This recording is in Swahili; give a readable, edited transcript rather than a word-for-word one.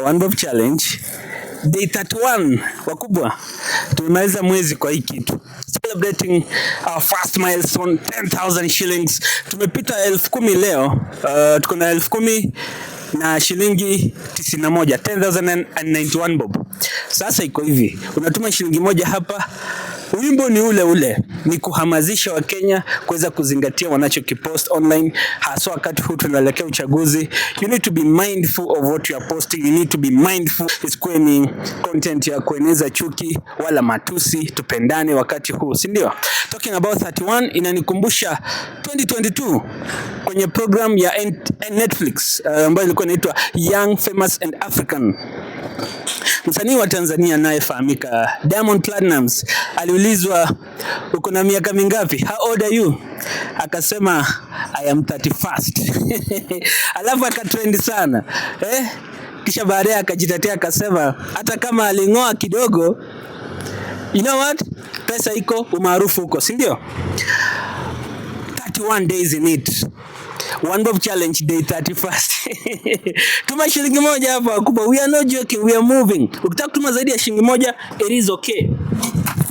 One Bob Challenge day 31. Wakubwa, tumemaliza mwezi kwa hii kitu, celebrating our first milestone, 10,000 shillings. Tumepita 10,000 leo. Tuko na 10,000 na shilingi 91, 10,091 bob. Sasa iko hivi, unatuma shilingi 1 hapa. Wimbo ni ule ule, ni kuhamasisha Wakenya kuweza kuzingatia wanachokipost online, haswa wakati huu tunaelekea uchaguzi. You need to be mindful of what you are posting. You need to be mindful, isikuwe ni content ya kueneza chuki wala matusi. Tupendane wakati huu, si ndio? Talking about 31 inanikumbusha 2022 kwenye program ya Netflix ambayo ilikuwa inaitwa Young Famous and African. Msanii wa Tanzania anayefahamika Diamond Platnumz aliulizwa, "Uko na miaka mingapi? How old are you?" Akasema, "I am 31st." Alafu akatrend sana, eh? Kisha baadaye akajitetea akasema hata kama aling'oa kidogo, you know what? Pesa iko, umaarufu uko, si ndio? 31 days in it. One Bob Challenge day 31st. Tuma shilingi 1 hapa, wakubwa. We are not joking, we are moving. Ukitaka kutuma zaidi ya shilingi 1, it is okay.